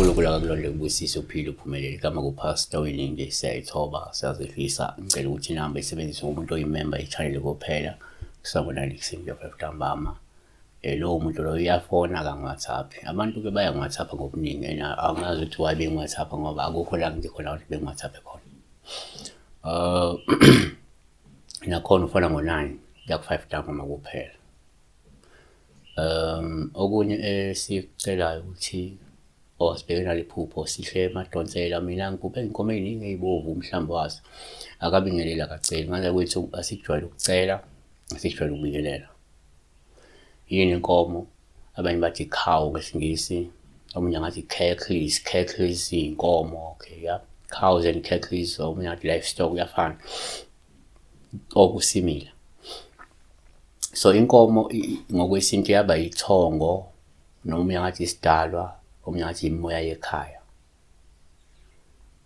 uNkulunkulu akakulonde kubusise uphile uphumelele. Igama kuPastor Winnie siyayithoba siyazehlisa. Ngicela ukuthi inamba isebenziswe ngumuntu oyimemba ye-channel kuphela. Kusabonani ekuseni kuya ntambama. Lowo muntu loyo uyafona akangi-WhatsApp. Abantu-ke baya ngi-WhatsApp ngobuningi and angazi ukuthi why bengi-WhatsApp ngoba akukho la ngithi khona ukuthi bengi-WhatsApp khona. Nakhona ufona ngo-9 kuya ku-5 ntambama kuphela. Okunye esikucelayo ukuthi oh sibheke nale phupho sihle Madonsela, mina ngiphuphe iy'nkomo ey'ningi ey'bovu umhlambi wazo. Akabingeleli akaceli, ngale kwethu asikujwayele ukucela, asikujwayele ukubingelela. Yini inkomo? Abanye bathi cow ngesiNgisi, omunye angathi cattles, cattles iy'nkomo, okay yeah. Cows and cattles, omunye angathi livestock kuyafana. Okusimila. So inkomo ngokwesintu yaba yithongo noma omunye angathi isidalwa, omunye angathi imimoya yekhaya.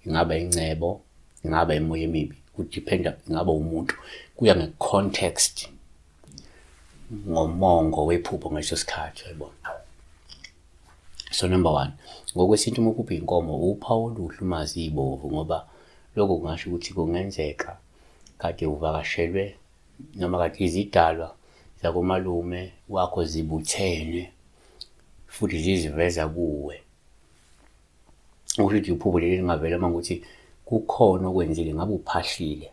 Ingaba ingcebo, ingaba imimoya emibi, kudiphenda ingaba umuntu, kuya nge-context, ngomongo wephupho ngaleso sikhathi uyayibona. So number one, ngokwesintu uma uphupha inkomo uphawu oluhle uma zibovu ngoba lokho kungasho ukuthi kungenzeka kade uvakashelwe noma kade izidalwa zakomalume wakho zibuthene futhi ziziveza kuwe. Okusho ukuthi iphupho leli lingavela uma ukuthi kukhona okwenzile, ngabe uphahlile,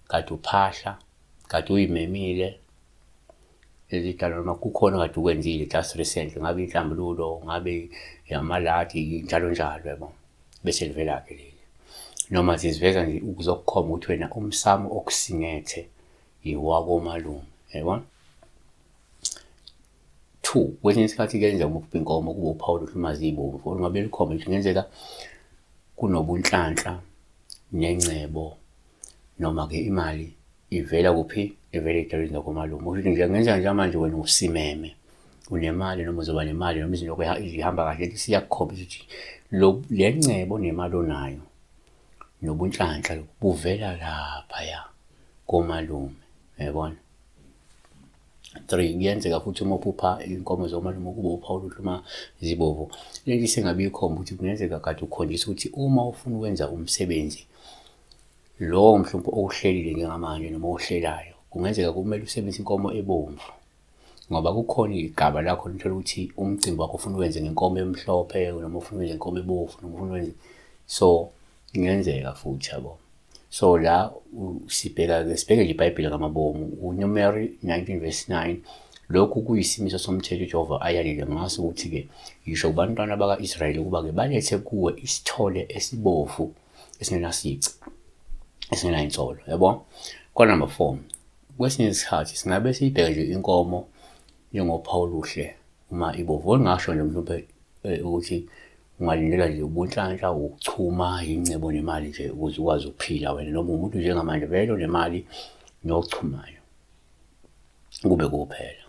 kade uphahla, kade uyimemile lezi dalwa noma kukhona kade ukwenzile just recently, ngabe inhlambululo, ngabe amaladi, njalo njalo yabo. Bese livela-ke leli. Noma ziziveza nje ukuzokukhomba ukuthi wena umsamo okusingethe iwakomalume, yabona? Two, kwesinye isikhathi kuyenzeka uma uphupha inkomo kube uphawu oluhle uma zibomvu, olungabe lukhomba ukuthi kungenzeka kunobunhlanhla nengcebo noma-ke imali ivela kuphi? Ivela ey'dalweni zakomalume. Kusho ukuthi nje kungenzeka njengamanje wena usimeme, unemali noma uzoba nemali noma izinto zihamba kahle, lento isiyakukhombisa ukuthi le ncebo nemali onayo nobunhlanhla lobu buvela laphaya komalume, uyabona? Three, kuyenzeka futhi uma uphupha iy'nkomo zomalume kube uphawu oluhle uma zibovu. Lento isingabe ikhomba ukuthi kungenzeka kade ukhonjiswa ukuthi uma ufuna ukwenza umsebenzi lowo mhlawumbe owuhlelile njengamanje noma owuhlelayo, kungenzeka kumele usebenzise inkomo ebomvu ngoba kukhona igaba lakho nithola ukuthi umcimbi wakho ufuna uwenze ngenkomo emhlophe noma ufuna uwenze ngenkomo ebovu noma ufuna uwenze, so kungenzeka futhi yabo. So la sibheka-ke sibheke nje iBhayibheli ngamabomu, uNumeri 19 verse 9. Lokhu kuyisimiso somthetho uJehova ayalile ngaso ukuthi-ke yisho kubantwana baka-Israyeli ukuba-ke balethe kuwe isithole esibovu esingenasici esingenayinsolo, yabo. Kwa number 4, kwesinye isikhathi singabe siyibheke nje inkomo njengophawu oluhle uma ibovu. Olungasho nje mhlawumbe ukuthi ungalindela nje ubunhlanhla, ukuchuma, ingcebo nemali nje ukuze ukwazi ukuphila wena noma umuntu njengamanje vele onemali nochumayo kube kuphela.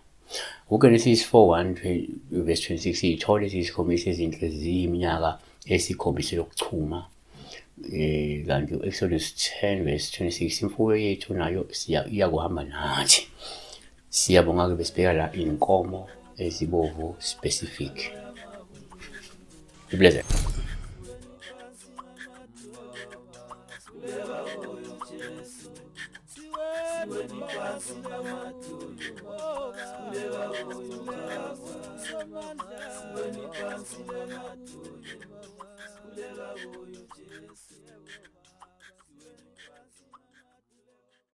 UGenesis 4:1 verse 26, iy'thole eziyisikhombisa ezinhle ziyiminyaka esikhombisa yokuchuma. Kanti u-Exodus 10 verse 26, imfuyo yethu nayo iyakuhamba nathi. Siyabonga-ke, besibheka la iy'nkomo ezibovu specific. Be blessed.